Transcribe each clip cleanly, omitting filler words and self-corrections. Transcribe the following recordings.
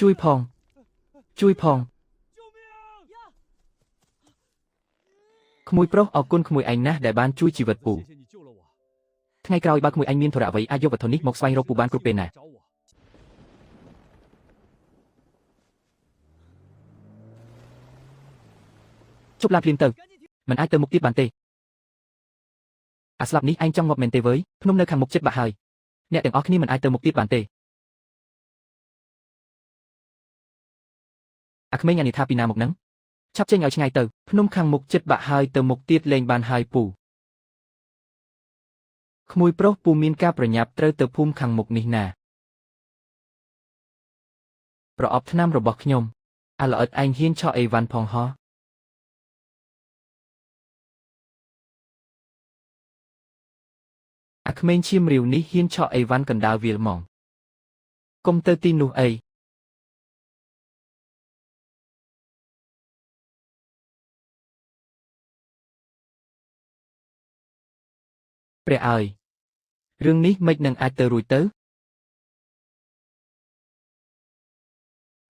ជួយផងជួយផងក្មួយប្រុសអរគុណក្មួយឯងណាស់ដែលបានជួយជីវិតពូ 谢谢你救了我。 ថ្ងៃក្រោយបើក្មួយឯងមានធរៈអ្វីអាចយកវត្ថុនេះមកស្វែងរកពូបានគ្រប់ពេលណា 找我。 ជប់ឡាភ្លាមទៅមិនអាចទៅមុខទៀតបានទេអាស្លាប់នេះឯងចង់ងាប់មែនទេវើយភ្នំនៅខាងមុខចិត្តបាក់ហើយអ្នកទាំងអស់គ្នាមិនអាចទៅមុខទៀតបានទេអាក្មេងអានេះថាពីណាមកនឹងឆាប់ចេញឲ្យឆ្ងាយទៅភ្នំខាងមុខចិត្តបាក់ហើយទៅមុខទៀតលែងបានហើយពូក្មួយប្រុសពូមានការប្រញាប់ត្រូវទៅភូមិខាងមុខនេះណាប្រអប់ថ្នាំរបស់ខ្ញុំអាល្អិតឯងហ៊ានឆក់អីវ៉ាន់ផងហោះ អាក្មេងឈាមរាវនេះហ៊ានឆក់អីវ៉ាន់កណ្ដាលវាលហ្មងកុំទៅទីនោះអីព្រះអើយរឿងនេះមិននឹងអាចទៅរួចទៅ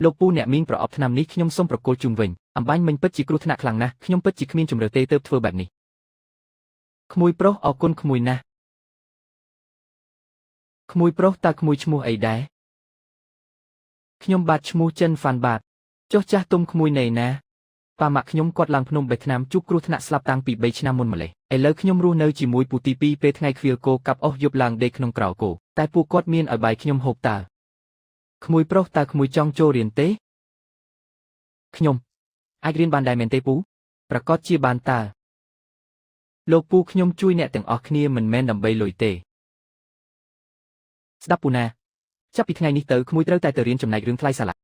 លោកពូអ្នកមីងប្រអប់ថ្នាំនេះខ្ញុំសូមប្រគល់ជូនវិញអំបាញ់មិញពិតជាគ្រោះថ្នាក់ខ្លាំងណាស់ខ្ញុំពិតជាគ្មានជម្រើសទេទើបធ្វើបែបនេះក្មួយប្រុសអរគុណក្មួយណាស់ ក្មួយប្រុសតើក្មួយឈ្មោះអីដែរខ្ញុំបាទឈ្មោះចិនហ្វាន់បាទចុះចាស់ទុំក្មួយណេណាប៉ាម៉ាក់ខ្ញុំគាត់ឡើងភ្នំបេះថ្នាំជួបគ្រោះថ្នាក់ស្លាប់តាំងពី3ឆ្នាំមុនម្លេះឥឡូវខ្ញុំរស់នៅជាមួយពូទី2ពេលថ្ងៃខ្វៀលគោកាប់អស់យប់ឡើងដេកក្នុងក្រោលគោតែពួកគាត់មានឲ្យបាយខ្ញុំហូបតើក្មួយប្រុសតើក្មួយចង់ចូលរៀនទេខ្ញុំអាចរៀនបានដែរមែនទេពូប្រកាសជាបានតើលោកពូខ្ញុំជួយអ្នកទាំងអស់គ្នាមិនមែនដើម្បីលុយទេ ស្ដាប់ពូណាចាប់ពីថ្ងៃនេះទៅក្មួយត្រូវតែទៅរៀនចំណែករឿងថ្លៃសាលា